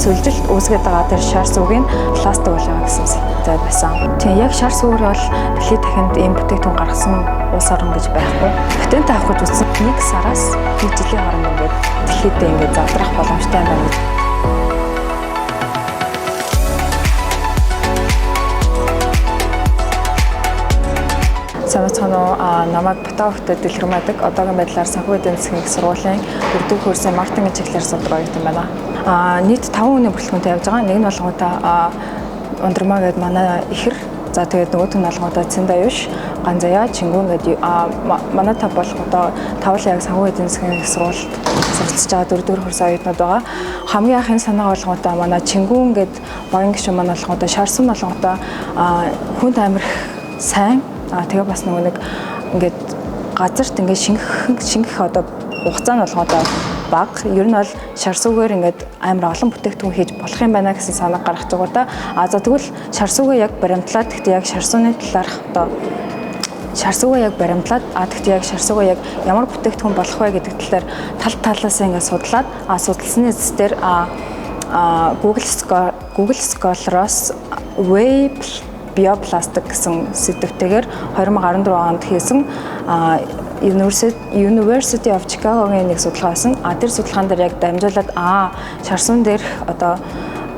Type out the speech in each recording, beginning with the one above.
Сүлжилт үүсгээд байгаа тэр шар сүгийг пластик болгоё гэсэн зай байсан. Тийм, яг шар сүгээр бол дэлхийд дахинд ийм бүтээгдэхүүн гаргасан улс орн гэж байхгүй. Патент авах гэж үзсэн 1 сараас 1 жилийн хооронд ингээд дэлхийдээ ингээд задрах боломжтой юм байна гэж. Сайн байцгаана уу? Намайг Батаа хөтөд Дэлгэрмаадаг. Одоогийн байдлаар санхүү эдийн засгийн их сургуулийн дөрөвдүгээр курсын маркетинг чиглэлээр судаг оюутан байна. Нийт 5 хүний бүрэлдэхүүнтэй явж байгаа. Нэг нь болгонгуудаа Ундрмаа гээд манай ихэр. За тэгээд нөгөөх нь болгонгуудаа Цэндаюш, Ганзаяа, Чингүн гээд манай тав болгонгуудаа тавал яг санхүү эдийн засгийн их сургуульд суралцж байгаа дөрөвдүгээр курсын оюутнууд байгаа. Хамгийн анхны санаа болгонгуудаа манай Чингүн гээд багийн гишүүн маань болгонгуудаа шарсан болгонгуудаа хүнд амирх сайн. Тэгээ бас нөгөө нэг ингээд газарт ингээд шингэх одоо хугацаа нь болгоодоо бага. Ер нь бол шарсүүгээр ингээд амар олон бүтээгдэхүүн хийж болох юм байна гэсэн санаа гаргаж байгаа да. За тэгвэл шарсүүгээ яг баримтлаад, гэхдээ яг шарсууны талаарх одоо шарсүүгээ яг баримтлаад, гэхдээ яг шарсүүгээ яг ямар бүтээгдэхүүн болох вэ гэдэг талаар тал талаас ингээд судлаад, судалсны эцэс дээр Google Scholar-оос Way биопластик гэсэн сэдвтэйгээр 2014 онд хийсэн University of Chicago-гийн нэг судалгаа байсан. Тэр судалгаан дээр яг дамжуулаад шарсуун дээрх одоо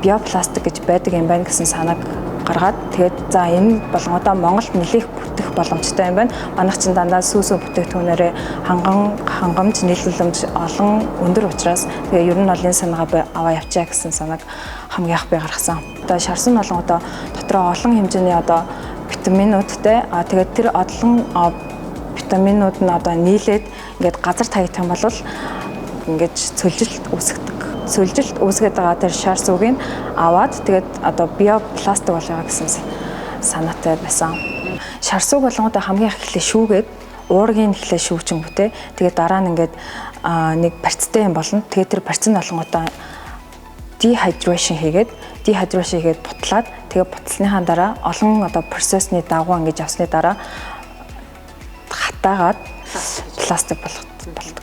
биопластик гэж байдаг юм байна гэсэн санааг гаргаад, тэгээд за энэ болгоодоо Монголд нэлээх бүтэх боломжтой юм байна. Манайх чинь дандаа сүү бүтээгдэхүүнээрээ хангамж, нийлүүлэмж олон өндөр учраас тэгээ ер нь бол энэ санаагаа аваа явчаа гэсэн санааг хамгийн анх би гаргасан. Одоо шарсан болгоодоо дотроо олон хэмжээний одоо витаминуудтай, тэгээд тэр олон витаминууд нь одоо нийлээд ингээд газар таягдах юм бол ингээд цөлжилт үүсгдэг. Цөлжилт үүсгээд байгаа тэр шар сүгийг аваад тэгээд одоо биопластик болгоё гэсэн санаатай байсан. Шар сүг болгоодоо хамгийн их эхлээ шүүгээд уургийн эхлээ шүүчингүүтээ тэгээд дараа нь ингээд нэг барьцтай юм болно. Тэгээд тэр барьц нь болгоодоо dehydration хийгээд бутлаад тэгээ бутлсныхаа дараа олон одоо процессны дагуу ингэж явсны дараа хатаагаад пластик болдог.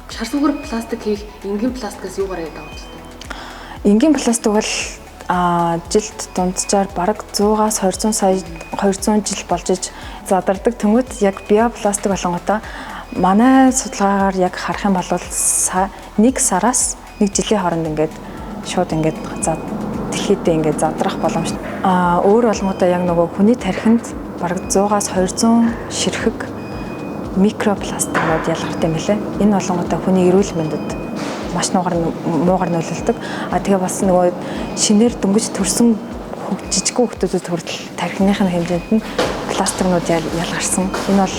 Шар сүгээр пластик хийх энгийн пластикаас юугаар давуу талтай? Энгийн пластик бол жилд дунджаар бараг 100-аас 200 сая 200 жил болж иж задардаг. Тэнгүүт яг биопластик болонготой манай судалгаагаар яг харах юм бол 1 сараас 1 жилийн хооронд ингээд шууд ингээд дэлхийдээ ингээд задрах боломжтой. Өөр болгонготой яг нөгөө хүний тархинд бараг 100-аас 200 ширхэг микропластикнууд ялгартай юм лээ. Энэ болонготой хүний эрүүл мэндэд маш муугар нөлөөлдөг. Тэгээ бас нөгөө шинээр дөнгөж төрсэн жижигхэн хүүхдүүдэд хүртэл тархиных нь хэмжээнд нь пластикнууд ялгарсан. Энэ бол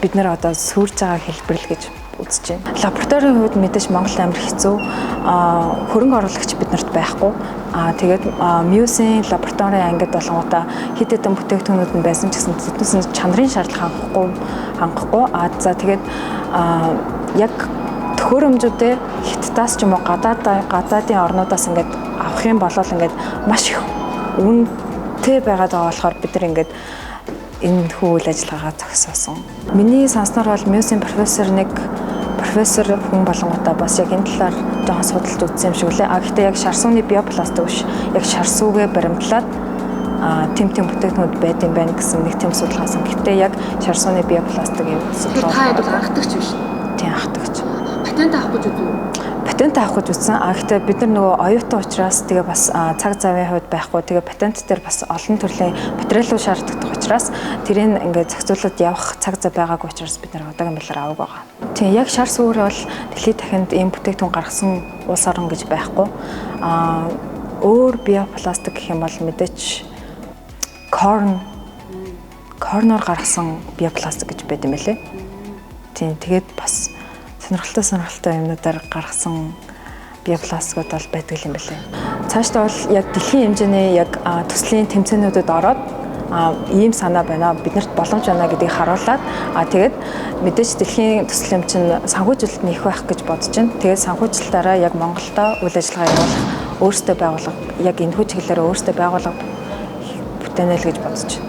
бид нэр одоо сүрж байгаа хэлбэр л гэж үзэж байна. Лабораторийн хувьд мэдээж Монгол амар хэцүү. Хөрөнгө оруулагч биднэрт байхгүй. Тэгээд Мьюсийн лабораторийн ангид болонгуудаа хэд хэдэн бүтээгдэхүүнүүд нь байсан ч гэсэн тэднээс нь чанарын шаардлага хангахгүй. За тэгээд яг төхөөрөмжүүдээ Хятадаас ч юм уу гадаадын орнуудаас ингээд авах юм бол ингээд маш их үнэтэй байгаад байгаа болохоор бид нар ингээд энэ хүү үйл ажиллагаагаа зогсоосон. Миний санснаар бол Мьюсийн профессор профессор хүн болонгуудаа бас яг энэ талаар жоохон судалж үзсэн юм шиг үлээ. Гэхдээ яг шарсууны биопластик биш, яг шарсуугээ баримтлаад тийм бүтээгдэхүүнүүд байд юм байна гэсэн нэг тийм судалгаасан. Гэхдээ яг шарсууны биопластик юм судалгаа. Та хэд бол анхдагч биш? Тийм, анхдагч. Патент авах гэж үзв үү? Патент авах гэж үзсэн. Гэхдээ бид нар нөгөө оюутан учраас тэгээ бас цаг завын хувьд байхгүй. Тэгээ патент дээр бас олон төрлийн материалууд шаардлагатай учраас тэрийг ингээд зохицуулаад явах цаг зав байгаагүй учраас бид нар одоогийн байдлаар аваагүй байгаа. Тийм, яг шар сүгээр бол дэлхийд дахинд ийм бүтээгдэхүүн гаргасан улс орн гэж байхгүй. Өөр биопластик гэх юм бол мэдээч корноор гаргасан биопластик гэж байд юм байлээ. Тийм, тэгээд бас сонирхолтой юмнуудаар гаргасан биопластикууд бол байдаг юм байлээ. Цаашдаа бол яг дэлхийн хэмжээний яг төслийн тэмцээнүүдэд ороод ийм санаа байна, биднэрт боломж байна гэдгийг харуулад, тэгээд мэдээж дэлхийн төсөл юм чинь санхүүжилт нь их байх гэж бодож байна. Тэгээд санхүүжилтаараа яг Монголдо үйл ажиллагаа явуулах өөрсдөө байгууллага, яг энэхүү чиглэлээр өөрсдөө байгууллага бүтээнэ л гэж бодож байна.